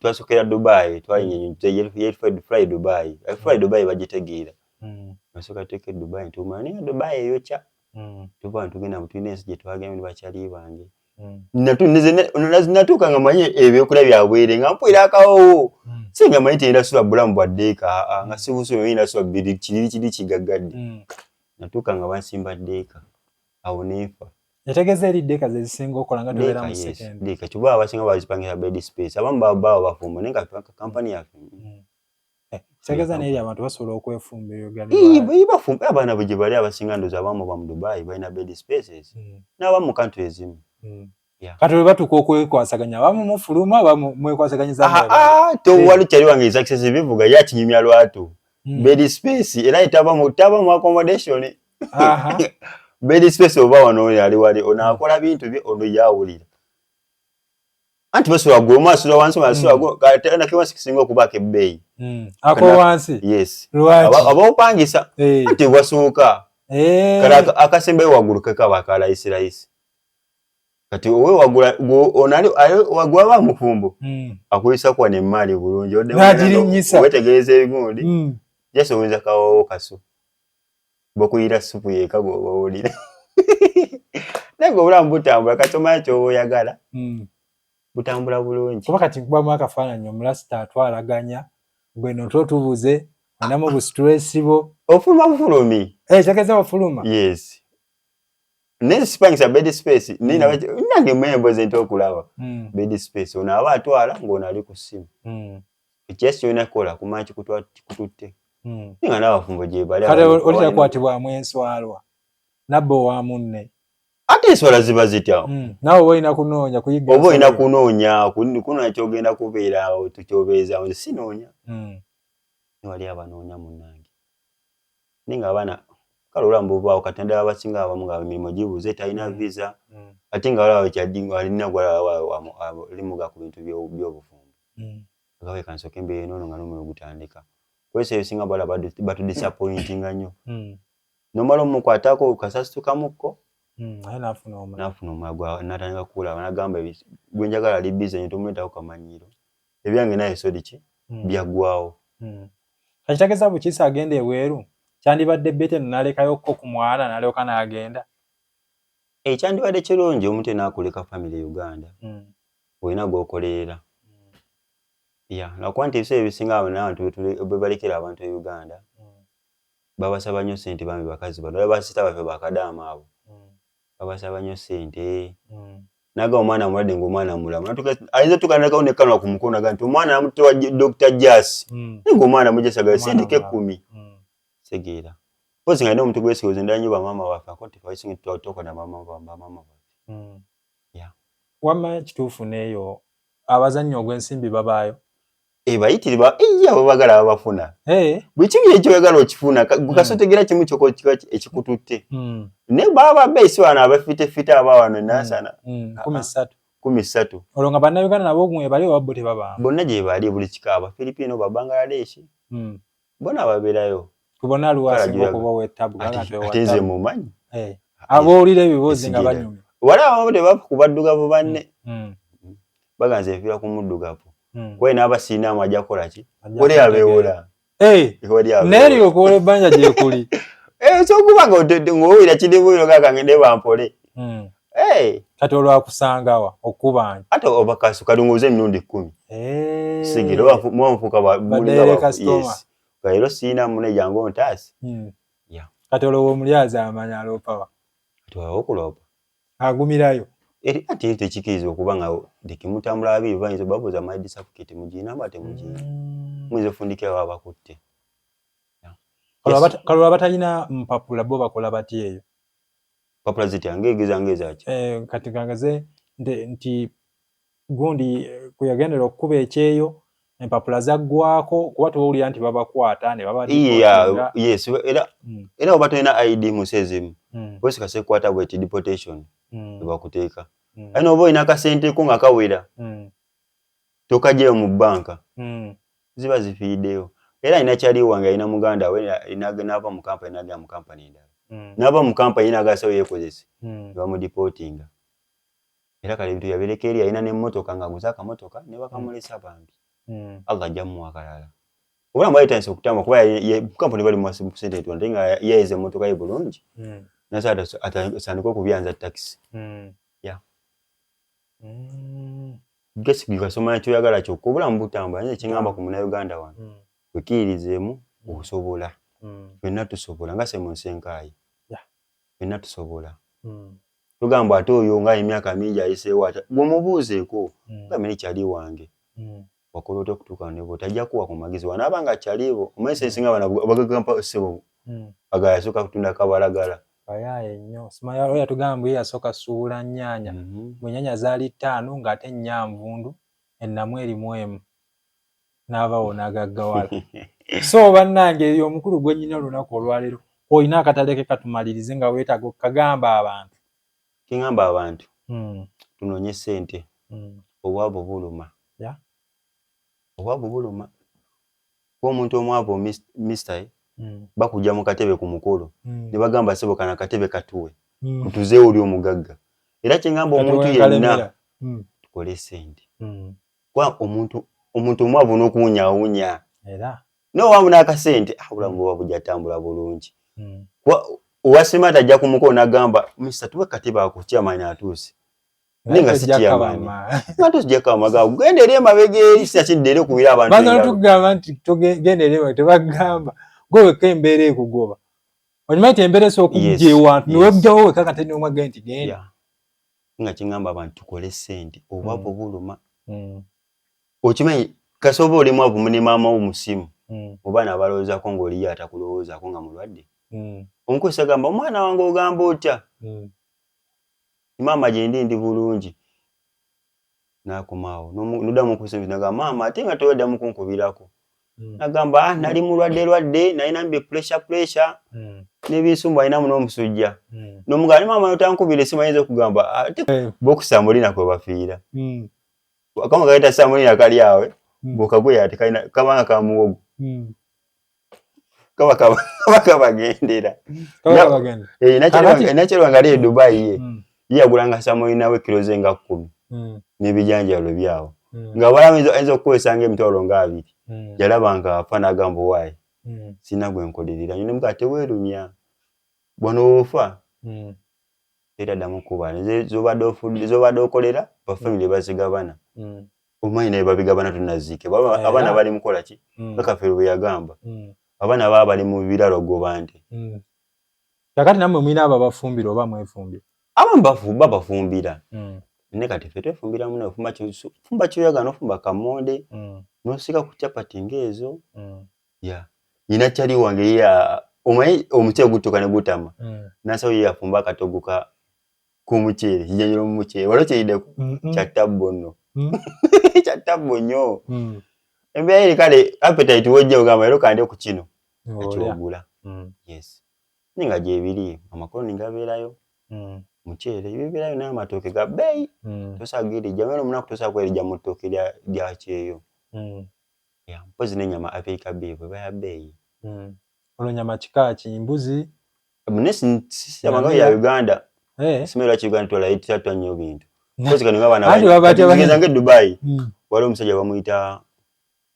Twasokera Dubai, twalinnya Fly Dubai. Fly Dubai bagitegeera. Nasooka tuteeka e Dubai, ntuuma naye Dubai eyokya. Tuva ntugenda, tulina ensi gye twagenda ne bakyali bange. Natuuka nga manyi ebyokulya byabwere, nga mpwera akawoowo. Si nga manyi tenda sula bulamu bwa ddeeka, aa, nga sibusuula manyi nasula biri kiri kiri kigaggadde. Natuuka nga bansimba ddeeka awo nenfa. Etegeeza eri ddeeka ze zisinga okola nga tobeera mu second. Ddeeka kyuba abasinga bazipangisa bed space, abamu baba bafumbo, naye nga kampani yaffe. Kitegeeza naye abantu basobola okwefumbira. Bafumba abaana bwe gye bali abasinga, ndowooza abamu ba mu Dubai balina bed spaces n'abamu mu country ezimu. Kati bwe batuuka okwekwasaganya, abamu mufuluma, abamu mwekwasaganyiza? Tewali kyali wange success bivuga yakinyumya lwatu. Bed space era taba mu accommodation. Bed space oba wano ali wali ono akola bintu bye, ono yawulira anti basula gwe omu asula wansi, asula nakewansi kisinga okubaako ebbeeyi. Ako wansi? Yes, abaopangisa anti wasooka. Kale akasembayo waggulu kekaba akalayisirayisi. Kati owe wagula waggulu aba mufumbo akuyisa kuwa nemmaali bulungi, wetegereza ebigundi jasi oyinza kawawo kasu bokuyira supu yeka gwoba owulira, naye nga obulamu butambula. Kati omanya kyoba oyagala butambula bulungi. Kuba kati nkubamu akafaananyi, omulasita atwalaganya gwe noto tubuze olinamu bu stress bo. Ofuluma bufulumi. Kitegeeza wafuluma? Yes, naye sipangisa bed space nange memboze nti okulaba bed space ono aba atwala ng'ono ali ku ssimu. Ekyesi kyolina kukola kumanya kikututte nga n'abafumbo gye bali. Kale oli takwatibwamu enswalwa nabba owa munne? Ate enswala ziba zitya? Naawe oba olina kunoonya kuyiga. Oba olina kunoonya kunoonya kyogenda kubeera tukyobeezaawo. Nze sinoonya, wali abanoonya munnange, naye nga abaana kale obulamu buvaawo. Kati naddala abasinga abamu nga emirimu gibuze, talina visa, ate nga walawo alina gwalimuga ku bintu by'obufumbo, agawe kansooke embeera enono nga n'omulimu gutandika kwesa. Ebisinga bala batudisappointinga nnyo, nomala omukwatako kasasitukamukko nafuna omulala natandika kukulaba nagamba gwe njagala ali busy nnyo, tomuleetako kamanyiiro, ebyange naye sodi ki byaggwawo. Kakitegeeza bukiisa agenda ebweru kyandibadde better nalekayokko ku mwana nalyoka n'agenda. Ekyandibadde kirungi omuntu yenna akuleka family Uganda, olina gw'okolerera ya lwakuba nti ebiseera ebisinga abo n'abantu bwe balekera abantu e Uganda babasaba nnyo ssente. Bambi bakazi bano, basista baffe bakadaama abo babasaba nnyo ssente. Naga omwana mulwadde ng'omwana mulamu, ayinza tukanakawo nekanwa ku mukono aga nti omwana namutewa Dr. Jas, naye ng'omwana mujasaga sente 10. Segeera pozi nga alina omuntu gwesigoza endala nnyo bamaama baffe ako tefasinga tutoka bamaama baffe. Wamma kituufu n'eyo abazannyi ogw'ensimbi babaayo? Bayitiriba iya abo bagala babafuna. Buli kimu ekyoyagala okifuna kasotegera kimu kyoko ekikututte, naye baba beesi wano abafitefite aba wano enansana. 13. 13. Olwo nga bannayuganda nabo mwe bali oba bo tebabaamu? Bonna gye bali, buli kika, Abafilipino, Babangladeshi, bonna babeerayo. Kubona aliwo asinga okuba ow'ettabu? Ate nze mumanyi. Aboowulira ebibuuzi nga banyumya. Wali abamu tebafa ku baddugavu banne, baganze enfiira ku muddugavu kuba naaba siinaamu ajja kukola ki oli abeewola. Neeri okuwola ebbanja gyekuli. Sokuba nga ng'owulira kiribuiro gakangende bampole. Kati olwakusangawa okubanja? Ate oba kasu kalunguza emirundi 10 sigira oba muba mufuuka leero siina mune jangu ontaasi. Kati olwo omulyazi amanya aloopawa? Kati okuloopa. Agumirayo. Eri ate eri tekikirizibwa okuba nga tekimutambula babiri, bayinza babuuza marriage certificate mugiina aba temugiina, muyinza ofundikira baba bakutte. Kale abatalina mpapula bo bakola batya eyo? Mpapula zitya ng'egeza ng'ezaki? Kati gangeze nti gundi kwe yagendera okukuba ekyeyo empapula zaggwako, kuba towulira nti babakwata ne baba Yes, era era oba tolina ID mu nsi ezimu, polisi kasekwata bweti deportation ebakuteeka. Aye noba olina akasente ko nga kawera, tokagyeyo mu banka, ziba zifiiriddeyo. Era alina kyali wange, alina muganda we n'ava mu kampani n'agenda mu kampani endala, n'ava mu kampani n'agasawo yeekozese, ne bamudeportinga. Era kale ebintu yabireka eri, alina n'emmotoka ng'aguze akamotoka ne bakamulesa bambi. Allah ajja mmuwa akalala. Obulamu bwali tandise okutambula kuba kampuni bali mu sente etono, ate nga yayeza emmotoka ye bulungi, nasobola atandike okubyanza takisi. Yeah. Gesigikasoma kyoyagala kyokka, obulamu butambula. Nze kyeŋŋamba ku Munnayuganda wano, wekkiririzeemu, osobola. Ffenna tusobola, nga Simon Ssenkaayi, ffenna tusobola. Togamba ate oyo nga emyaka mingi ayiseewo, ate gwemubuuzeeko, gambe ne kyali wange, wakola otya okutuuka ne bwoti? Ajja kuwa ku magezi. Wanaaba nga kyaliibo omanyi sensinga bana bagagampa ssebo, agala yasooka kutunda kabalagala. Bayaaye nnyo. Simanya oyo yatugamba ye yasooka suubula nnyaanya, bwe nnyaanya zaali 5 ng'ate nnya nvundu, ennamu erimu emu, n'avaawo n'agaggawala. So bannange, eyo omukulu gwe nnyina olunaku olwaleero, olina akatale ke katumalirize nga weetaaga okukagamba abantu. Kiŋŋamba abantu, tunoonye ssente. Obwavu buluma. Obwavu buluma kuba omuntu omwavu, mister, bakujja mu katebe ku mukolo ne bagamba, "Ssebo, kano akatebe katuwe, tutuzeewo oli omugagga." Era kyeŋŋamba omuntu yenna, tukole ssente, kuba omuntu omwavu n'okuwunyaawunya nowamu n'akasente, obulamu buba bujja tambula bulungi. Kuba owasima tajja ku mukolo n'agamba, "Mister, tuwe katebe ako, chairman atuuse," naye nga si chairman, nga tosijjako amagabo, genda eri emabega eri, sinakidde eri okubira abantu Baza tugamba nti togenda eri emabega, tebagamba gwe wekka, embeera ekugoba. Okimanyi nti embeera esobola okujja ewantu newejjawo wekka, kate nomwagga nti genda. Nga kiŋŋamba abantu, tukole ssente, obwavu buluma. Okimanyi kasoba oli mwavu ne maama wo musimu, obaana abalowoozaako ng'oliyo atakulowoozaako nga mulwadde. Omukozesa gamba, "Omwana wange, ogamba otya?" "Maama, gyendi ndi bulungi." N'akomaawo noddamu okusa, nagamba, "Maama," ate nga toyaddamu kunkubirako. Nagamba, "Ah, nali mulwadde lwadde, nalina mbi pressure pressure n'ebinsumbu, alinamu n'omusujja." Nomugamba, "Maama, notankubira esimu?" Ayinza okugamba ate bokusa mulina kwe bafiira. Akama kaita samulina kali awe, bw'okagoya ate kalina kabanga ka muwogo, kaba kaba kabagendera. Nakyalwa nga ali e Dubai, ye ye yagulanga samulina we kilo ze nga 10 n'ebijanjalo byawo, nga balamu ayinza okukozesa nga emitwalo nga 20. Yalaba nga afa n'agamba, "Owaaye, sina gwe nkolerera nyo." Nemugaa, "Teweerumya, bwano ofa era ddamu kuba zobadde okolera bafamily bazigabana." Omanyi naye babigabana tunaziike abaana bali mukola ki? Kakafeero bwe yagamba, abaana baba bali mu biralo goba nte. Kakati nammwe mulina abo abafumbira oba mwefumbira? Abamu babafumbira, naye kati ffe twefumbira muno. Fumba kyoyagala, nofumba kamonde, nosika ku capati ng'ezo. Ya nyina kyali wange ye omanyi omuceere gutuuka ne gutama, nasawo ye yafumba akatogo k'omuceere, kijanjalo mu muceere. Wali okyeriddeko? Kya tabbo nno, kya tabbo nnyo. Embeera eri kale appetite wojja ogamba, "Era okandye ku kino," akyogula. Yes, naye nga gyebiri amakoloni gabeerayo, muceere bibeerayo, naye amatooke ga bbeeyi, tosobola gerijja era omunaku tosobola kwerijja mu ttooke lya kyeyo. Mpozi n'ennyama Africa beef eba ya bbeeyi. Olwo nyama kika ki? Mbuzi? Sirabanga ya Uganda. Simanyi lwaki Uganda twala nnyo bintu. Mpozi kano nga bana nga e Dubai, waliwo omusajja bamuyita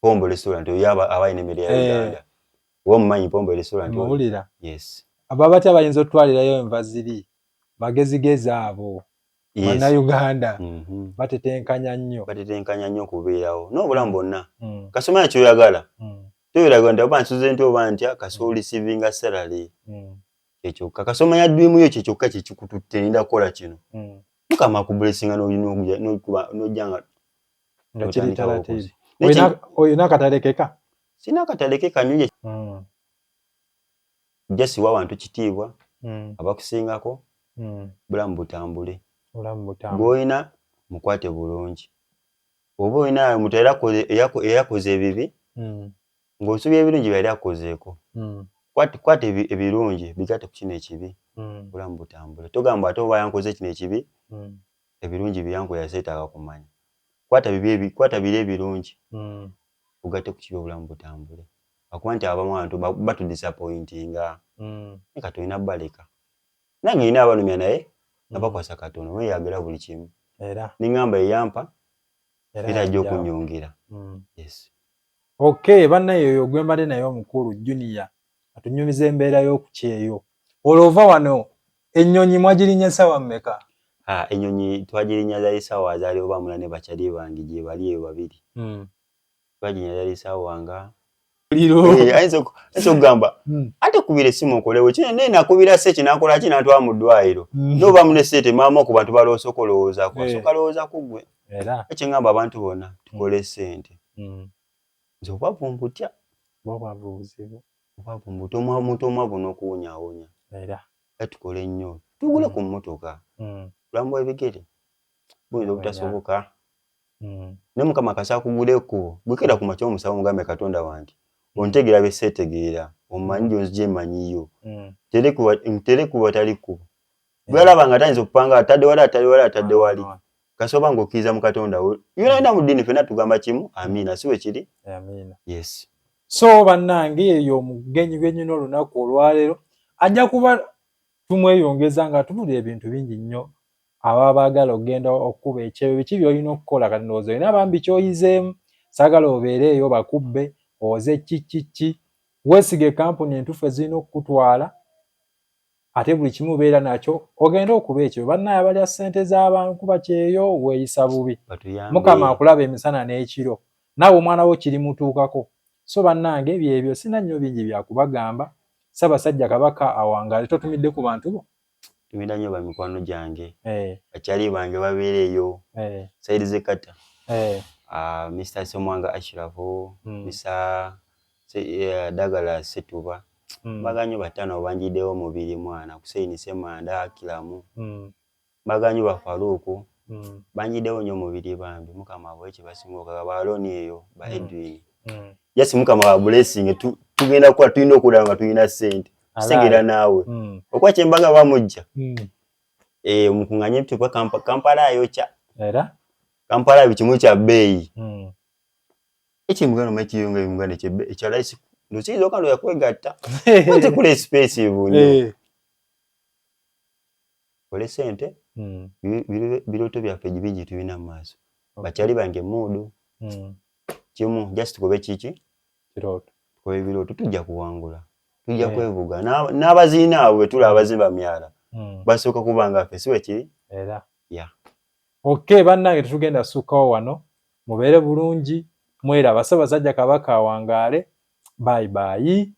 Pombo Restaurant, oyo aba alina emmere ya Uganda. Oba omumanyi Pombo Restaurant? Muwulira. Yes. Aba batya bayinza otwalirayo enva ziri magezigezi abo Bannayuganda batetenkanya nnyo. Batetenkanya nnyo okubeerawo n'obulamu bwonna. Kasomanya kyoyagala, toyeraga nti oba nsuze nti oba ntya, kasoola receivinga salary kyekyokka. Kasomanya dream yo kyekyokka kyekikututte, ninda kukola kino, Mukama akublessinga n'ojja nga nga kiri taratibu. Olina akatalekeka? Sina akatalekeka nnyo. Just wa abantu kitiibwa abakusingako, bulamu butambule. Gw'olina mukwate bulungi, oba olina omuntu eyakoze ebibi, ng'osuubira ebirungi byali akozeeko, kwata ebirungi bigatte ku kino ekibi, bulamu butambule. Togamba ate oba yankoze kino ekibi, ebirungi byankola seetaaga kumanya. Kwata biri ebirungi ogatte ku kibi, obulamu butambule. Akuba nti abamu abantu batudisappointinga, naye kati olina baleka. Nange nina abalumya, naye nabakwasa Katonda, omanyi yagera buli kimu. Neŋŋamba eyampa Era ajja okunyongera. Yes. Okay, bannaye, oyo gwe mbadde naye omukulu Junior atunyumiza embeera y'okukyeyo. Olwo ova wano, ennyonyi mwagirinnya ssaawa mmeka? Ah, ennyonyi twagirinnya zaali ssaawa zaali oba mula ne bakyali bange gye bali eyo babiri. Twagirinnya zaali ssaawa nga ayinza okugamba ate kubira essimu okolewo ki, naye nakubira seki nakola ki, nantwala mu ddwaliro. Noba mune sente maama ku bantu baloosa okulowoozaako, asooka lowooza ku ggwe. Ekyeŋŋamba abantu bonna, tukole sente. Nze obwavu mbutya. Obwavu buzibu. Obwavu mbutya, omuntu omwavu n'okuwonyawonya. Era tukole nnyo, tugule ku mmotoka. Bulamu bw'ebigere buyinza obutasoboka, naye Mukama kasa akugula ekkubo. Gwekera ku makya omusaba, omugambe, "Katonda wange, ontegeera bye seetegeera, omanyi gyonzija, emanyiyo, ntere kuba tali kkubo." Gwalaba nga tayinza okupanga, atadde wali, atadde wali, atadde wali. Kasoba ng'okkiriza mu Katonda wo yona yona mu ddiini, ffenna tugamba kimu, amiina, si bwe kiri? Amiina. Yes. So bannange, eyo omugenyi gwenyina olunaku olwaleero ajja kuba tumweyongeza nga tubulira ebintu bingi nnyo. Ababa baagala okugenda okukuba ekyeyo, biki by'olina okukola? Kati ndowooza olina bambi ky'oyizeemu. Saagala obeere eyo bakubbe oze ki ki ki. Weesiga ekampuni entuufu ezirina okukutwala, ate buli kimu beera nakyo ogende okuba ekyo. Bannaye, abalya ssente z'abankuba kyeyo, weeyisa bubi. Mukama akulaba emisana n'ekiro, naawe omwana wo kirimutuukako. So bannange, byebyo, sina nnyo bingi byakubagamba. Ssaabasajja Kabaka awangaale. Totumidde ku bantu bo? Tumira nnyo bamikwano gyange, bakyali bange babeera eyo side z'ekata, Mr Semwanga Ashirafu, Mr Dagala Setuba, mbaga nnyo bataano banjiddewo mubiri mwana Kuseini Semanda Akilamu, mbaga nnyo Bafaruuku, banjiddewo nnyo mubiri. Bambi Mukama abawe kyebasinga okaka baaloni eyo ba Edwin. Just Mukama wa blessing. Tugenda kukola, tulina okulaba nga tulina ssente. Kitegeera naawe okuba kyembaga bamujja mukuŋŋanye tuba Kampala ayokya. Era. Kampala buli kimu kya bbeeyi. Ekimuganda omanyi kiyunga emuganda ekya rahisi ndokiyinza okando yakwegatta tekula expensive nnyo. Kole sente, birooto byaffe bingi tulina mu maaso. Bakyali bange muudu kimu, just tukobe kiki? Kirooto. Tukobe ebirooto, tujja kuwangula, tujja kwevuga n'abaziina abo betula abazimba myala basooka kuba nga ffe, si bwe kiri? Era. Yeah. Okay, bannange, tetugenda sukkawo wano. Mubeere bulungi, mweraba. Ssaabasajja Kabaka awangaale. Bye bye.